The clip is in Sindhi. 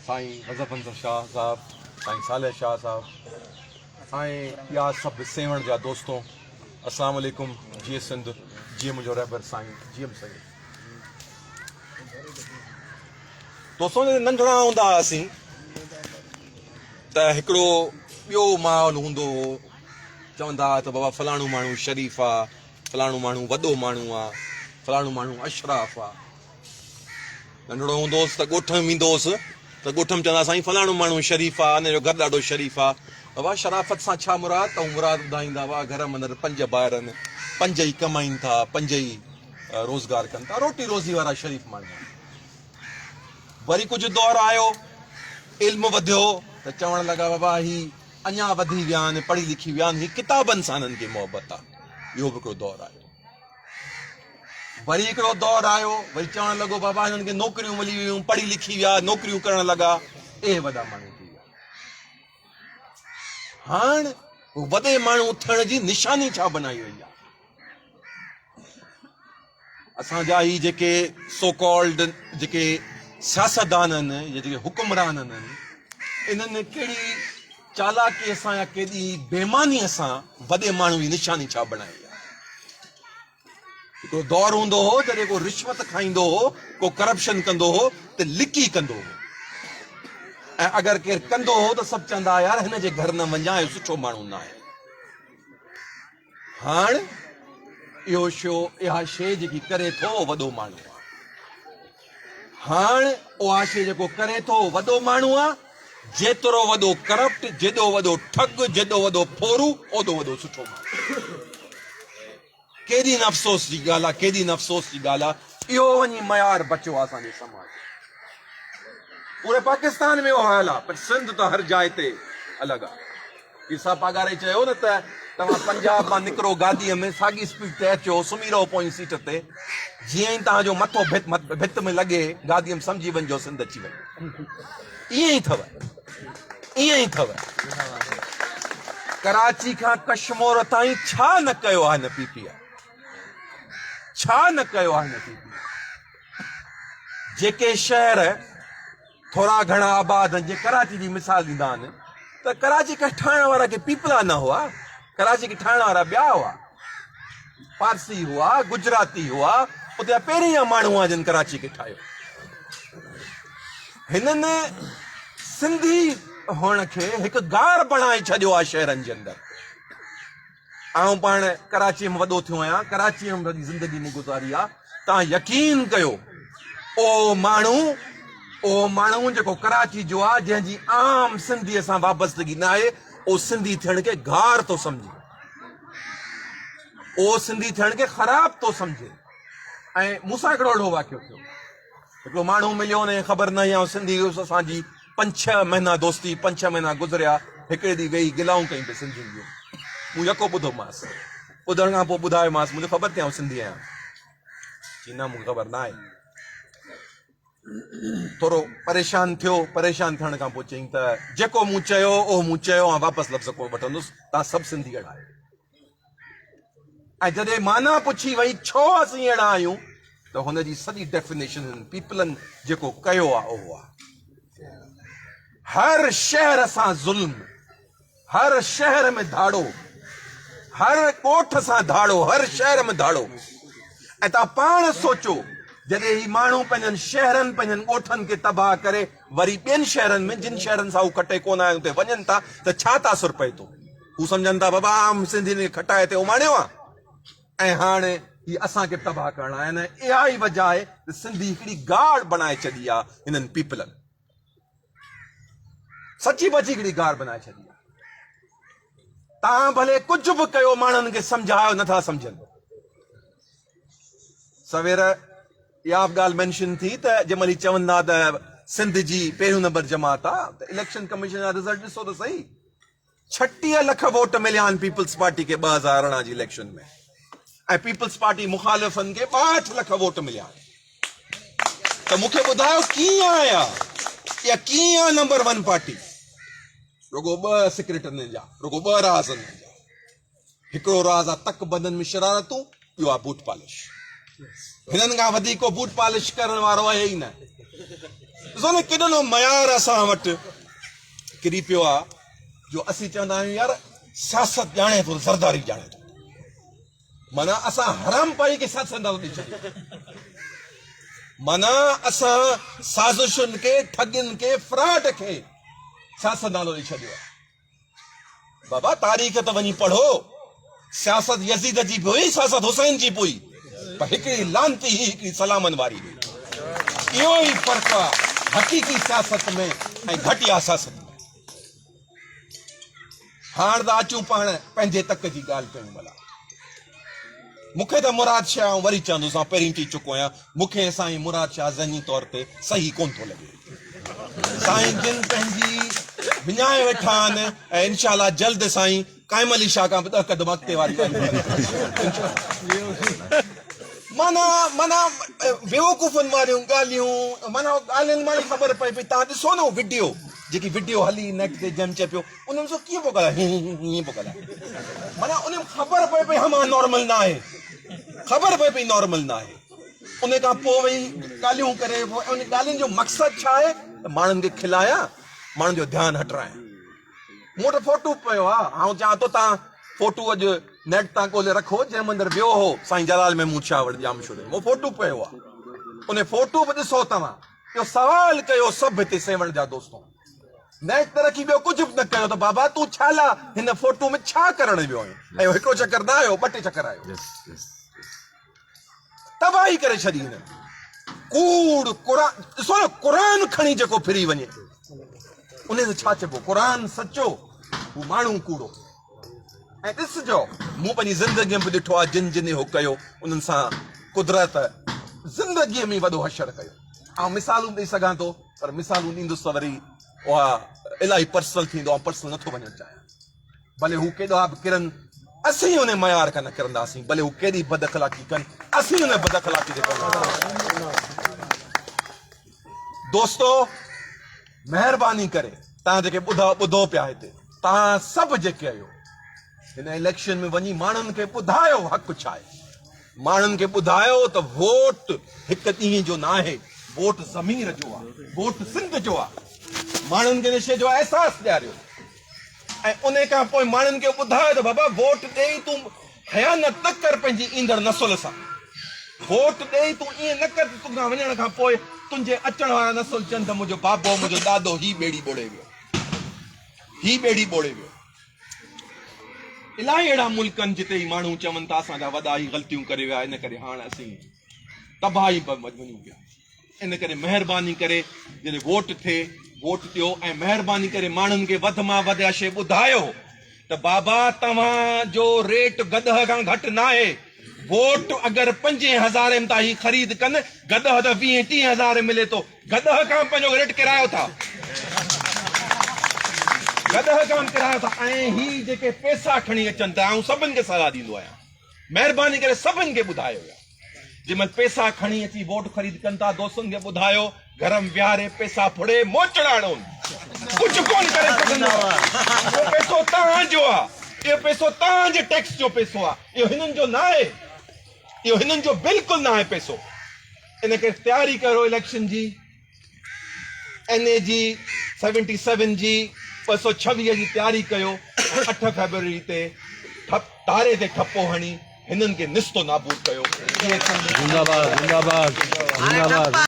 سائين غضب شاهه صاحب، سائين صالح شاهه صاحب ۽ ٻيا سڀ سيوهڻ جا دوستو السلام عليڪم جيئي سنڌ جيئي منهنجو رهبر سائين جي ايم سيد. دوستو جڏهن ننڍڙا هوندا هئاسين ته هڪڙو ٻيو ماحول هوندو هو چوندا هئا ته بابا فلاڻو ماڻهو شريف آ فلاڻو ماڻهو وڏو ماڻهو آ فلاڻو ماڻهو اشراف آ. ننڍڙو هوندو هوس ته ڳوٺ ۾ ويندو هوس ته ڳوٺ ۾ چوندا سائين فلاڻو ماڻهو شريف آ ان جو گهر ڏاڍو شريف آ. بابا شرافت سان ڇا مراد ته هو مراد ٻڌائيندا هئا گهر ۾ اندر پنج ڀائر آهن پنج ئي ڪمائين ٿا پنج ئي روزگار ڪن ٿا روٽي روزي وارا شريف ماڻهو آهن. وري ڪجهه دور آيو علم وڌيو ته چوڻ لڳا بابا هي اڃا وڌي ويا آهن پڙهي لکي ويا آهن هي ڪتابن سان هنن کي محبت آ اهو به هڪڙو دور آيو. وري هڪڙو دور آيو، وري چوڻ لڳو بابا هنن کي نوڪريون ملي ويون، پڙهي لکي ويا، نوڪريون ڪرڻ لڳا، اهي وڏا ماڻهو ٿي ويا. هاڻ وڏي ماڻهو ٿيڻ جي نشاني ڇا بنائي وئي آهي؟ اسان جا هي جيڪي سو ڪالڊ جيڪي سياستدان آهن يا جيڪي حڪمران آهن انهن ڪهڙي چالاڪيء سان يا ڪيڏي بيمانيء سان وڏي ماڻهو جي نشاني ڇا بڻائي آهي. هڪڙو دور هوندو هو جڏهن ڪو رشوت کائيندو هو، ڪو ڪرپشن ڪندو هو ته لڪي ڪندو هو ۽ اگر ڪير ڪندو هو ته سڀ چوندا هئا يار هن جي گهر نه وڃجان اهو سٺو ماڻهو ناهي. هاڻ اهو شو اها شيء جيڪي ڪري ٿو اهو وڏو ماڻهو آهي. هاڻ اها شيء جيڪو ڪري ٿو اهو وڏو ماڻهو آهي. جيترو وڏو ڪرپٽ، جيڏو وڏو ٺڳ، جيڏو وڏو ڦورو، اوڏو وڏو سٺو ماڻهو. ڪيڏي نه افسوس جي ڳالهه آهي، ڪيڏي نه افسوس جي ڳالهه آهي. اهو وڃي معيار بچيو آهي اسان جي سماج جو. پوري پاڪستان ۾ اهو حال آهي پر سنڌ ته هر جاء تي الڳ آهي. پير صاحب پاڳاري چيو نه ته توهان پنجاب مان نڪرو گاڏيء ۾ ساڳي اسپيڊ تي اچو سمهي رهو پوئين سيٽ تي جيئن ئي توهان جو مٿو ڀت ۾ لڳي گاڏيء ۾ سمجهي وڃجو سنڌ اچي وئي. ائين ئي اٿو ائين ئي اٿو. ڪراچي کان ڪشمور تائين ڇا نه ڪيو آهي هن پي پي آء ڇا نه ڪيو آهي هن پي پي آء جيڪي شهر ٿورا گهڻا آباد آهن جيئن ڪراچي جي مثال ڏيندا آهن ته ڪراچي کي ٺاهڻ وارا ڪي پيپلا نه هئا ڪراچي کي ٺاهڻ وارا ٻيا هئا پارسي هئا گجراتي هئا اتي جا پهرين جا ماڻهو هئا جن ڪراچي کي ٺاهيو هنن سنڌي هئڻ کي هڪ گار بڻائي ڇڏيو آهي شهرن جي اندر آئون پاڻ ڪراچيء ۾ وڏو ٿيو آهيان، ڪراچيء ۾ سڄي زندگي مون گذاري آ، توهان يقين ڪيو اهو ماڻهو، اهو ماڻهو جيڪو ڪراچي جو آ، جنهن جي عام سنڌيء سان وابستگي ناهي، اهو سنڌي ٿيڻ کي گار ٿو سمجهي، اهو سنڌي ٿيڻ کي خراب ٿو سمجهي ۽ مون سان هڪڙو اهڙو واقعو ٿيو. هڪڙو ماڻهو مليو ان کي خبر نه هئي آئون سنڌي هيس اسان جي پنج ڇهه مهينا دوستي پنج ڇهه مهينا گذريا هڪڙي ڏينهن ويهي گلائون ڪيون پئي سنڌين جون مون يڪو ٻڌومانس ٻڌڻ کان پوء ٻڌايومانس مون چيو خبر اٿئي آئون سنڌي آهيان چي نه مون کي خبر نه آهي ٿورو پريشان ٿيو پريشان ٿيڻ کان پوء چيائين ته جيڪو مون چيو اهو مون چيو آئون واپس لفظ ڪونه وٺندس تان سڀ سنڌي اهڙا آهيو ۽ جڏهن معنيٰ پڇي وئي ڇو اسين اهڙا آهيون ته هن جي سڄي ڊيفينيشن هنن پيپلن جيڪو ڪيو آهي اهو آهي. هر شهر سان ظلم، هر شهر ۾ ڌاڙو، هر ڳوٺ سان ڌاڙو، هر شهر ۾ ڌاڙو ۽ توهان پاڻ سوچو جڏهن هي ماڻهو پنهنجن شهرن پنهنجن ڳوٺن کي تباهه ڪري وري ٻين شهرن ۾ جن شهرن سان هو کٽي ڪونه آيا آهن اتي وڃن ٿا ته ڇا تاثر پئي ٿو؟ هو سمجهن ٿا بابا عام سنڌين کي کٽائي هتي اماڻيو آ ۽ هاڻ هي اسان کي به تباهه ڪرڻ آيا آهن ۽ اها ئي وجه آهي ته سنڌي هڪڙي گاڙ بڻائي ڇڏي آ هنن پيپلن سچي پچي هڪڙي گاڙ بڻائي ڇڏي آ تان ڀلي ڪجهه به ڪيو ماڻهن کي سمجهايو نٿا سمجهن سوير اها به ڳالهه مينشن ٿي ته جنهن مهل هي چون ٿا ته سنڌ جي پهريون نمبر جماعت آ ته اليڪشن ڪميشن جا رزلٽ ڏسو ته سهي 36 لک ووٽ مليا آهن پيپلز پارٽي کي 2018 جي اليڪشن ۾ ۽ پيپلز پارٽي مخالفن کي 62 لک ووٽ مليا آهن ته مون کي ٻڌايو ڪيئن آيا اها ڪيئن آ نمبر ون پارٽي رڳو ٻه سيڪريٽ انهن جا رڳو ٻه راز انهن جا هڪڙو راز آ تڪ بندن ۾ شرارتون، ٻيو آ بوٽ پالش. هنن کان وڌيڪ ڪو بوٽ پالش ڪرڻ وارو آهي ئي نه. ڏسو نه ڪيڏو نه معيار اسان وٽ ڪري پيو آ جو اسين چوندا آهيون يار سياست ڄاڻي ٿو زرداري ڄاڻي ٿو. معنيٰ اسان حرام پائي کي سياست اندازو ڏئي ڇڏيو. معنيٰ اسان سازشن کي، ٺڳين کي، فراڊ کي سياست نالو ڏئي ڇڏيو آهي. بابا تاريخ ته وڃي پڙهو. سياست يزيد جي به هئي، سياست حسين جي به هئي، پر هڪڙي لعنتي هئي، هڪڙي سلامن واري هئي. اهو ئي فرق آهي حقيقي سياست ۾ ۽ گهٽيا سياست ۾. هاڻ ته اچون پاڻ پنهنجي تڪ جي ڳالهه ڪيون ڀلا. مون کي ته مراد شاهه آئون وري چوندس آئون پهرين چئي چڪو آهيان مون کي سائين مراد شاهه ذهني طور تي صحيح ڪونه ٿو لڳي. سائين جن پنهنجي وڃائي ويٺا آهن ۽ انشاء الله جلد سائين قائم علي شاهه کان به 10 قدم اڳتي واري ڳالهه معنيٰ معنيٰ بيوقوفن واريون ڳالهيون معنيٰ ڳالهين مان ئي خبر پئي پئي تان ڏسو نه وڊيو جيڪي وڊيو هلي نيٽ تي جنهن چئي پيو ان ۾ ڏسو ڪيئن پيو ڳالهائي هين هين هين پيو ڳالهائي معنيٰ ان ۾ خبر پئي پئي همان نارمل نه آهي خبر پئي پئي نارمل نه آهي ان کان پوء ويهي ڳالهيون ڪري پوء ان ڳالهين جو مقصد ڇا آهي ته ماڻهن کي کلايان ماڻهن جو ڌيان هٽرايان مون وٽ فوٽو پيو آ آئون چوان ٿو تان فوٽو اڄ نيٽ تان ڳولي رکو جنهن مندر ويو هو سائين جلال محمود شاهه وٽ ڄامشوري ۾ فوٽو پيو آ ان فوٽو به ڏسو توهان اهو سوال ڪيو سڀ هتي سيوهڻ جا دوستو نيٽ ته رکي ٻيو ڪجهه به نه ڪيو ته بابا تون ڇا لا هن فوٽو ۾ ڇا ڪرڻ ويو آهين ۽ اهو هڪڙو چڪر نه آيو ٻه ٽي چڪر آيو تباهي ڪري ڇڏي هن ڪوڙ قرآن ڏسو نه قرآن کڻي جيڪو ڦري وڃي ان کي ڇا چئبو قرآن سچو هو ماڻهو ڪوڙو ۽ ڏسجو مون پنهنجي زندگي ۾ به ڏٺو آهي جن جن اهو ڪيو انهن سان قدرت زندگي ۾ وڏو حشر ڪيو آئون مثالون ڏئي سگهان ٿو پر مثالون ڏيندس ته وري اها الاهي پرسنل ٿيندو آئون پرسنل نٿو وڃڻ چاهيان ڀلي هو ڪيڏا به ڪرن اسين ان معيار کان نه ڪرنداسين ڀلي هو ڪيڏي بد اخلاقي ڪن اسين ان بد اخلاقي تي ڪونه دوستو مهرباني ڪري تان جيڪي ٻڌا ٻڌو پيا هتي تان سڀ جيڪي آهيو هن اليڪشن ۾ وڃي ماڻهن کي ٻڌايو حق ڇا آهي ماڻهن کي ٻڌايو ته ووٽ هڪ ڏينهن جو ناهي ووٽ ضمير جو آهي ووٽ سنڌ جو آهي ماڻهن کي ان شيء جو احساس ڏياريو ۽ ان کان پوء ماڻهن کي ٻڌايو ته بابا ووٽ ڏيئي تون خيانت نه ڪر پنهنجي ايندڙ نسل سان. ووٽ ڏيئي تون ائين نه ڪر ته توکان وڃڻ کان پوء تنهنجي اچڻ وارا نسل چون ته منهنجو بابو، منهنجو ڏاڏو هي ٻيڙي ٻوڙي ويو. هي ٻيڙي ٻوڙي ويو. الاهي اهڙا ملڪ آهن جتي هي ماڻهو چون ٿا اسان جا وڏا هي غلطيون ڪري ويا ان ڪري هاڻ اسين تباهي وڃون پيا. ان ڪري مهرباني ڪري جڏهن ووٽ ٿئي ووٽ ڏيو ۽ مهرباني ڪري ماڻهن کي وڌ مان وڌ اها شيء ٻڌايو ته بابا توهان جو ريٽ گڏهه کان گهٽ ناهي ووٽ اگر پنجين هزارين ۾ ٿا هي خريد ڪن گڏهه ته ويهين ٽيهين هزارين ملي ٿو گڏهه کان پنهنجو ريٽ ڪرايو ٿا گڏهه کان ڪرايو ٿا ۽ هي جيڪي پيسا کڻي اچن ٿا آئون سڀن کي صلاح ڏيندو آهيان مهرباني ڪري سڀن کي ٻڌايو يار جنهن مهل پيسا کڻي اچي ووٽ خريد ڪن ٿا دوستن کي ٻڌايو گهر ۾ ويهاري پيسا ڦڙي موچڙا هڻون ڪجهه ڪون ڪري سگهندو اهو پيسو توهان جو آ اهو پيسو توهان جي ٽيڪس جو پيسو آ اهو هنن جو ناهي اهو هنن جو بلڪل ناهي پيسو ان ڪري تياري ڪرو اليڪشن جي اين اي جي سيونٽي سيون جي 226 جي تياري ڪيو ۽ 8 فيبروري تي ٺپ تاري تي ٺپو هڻي هنن کي نستو نابود ڪيو. زنده باد زنده باد زنده باد.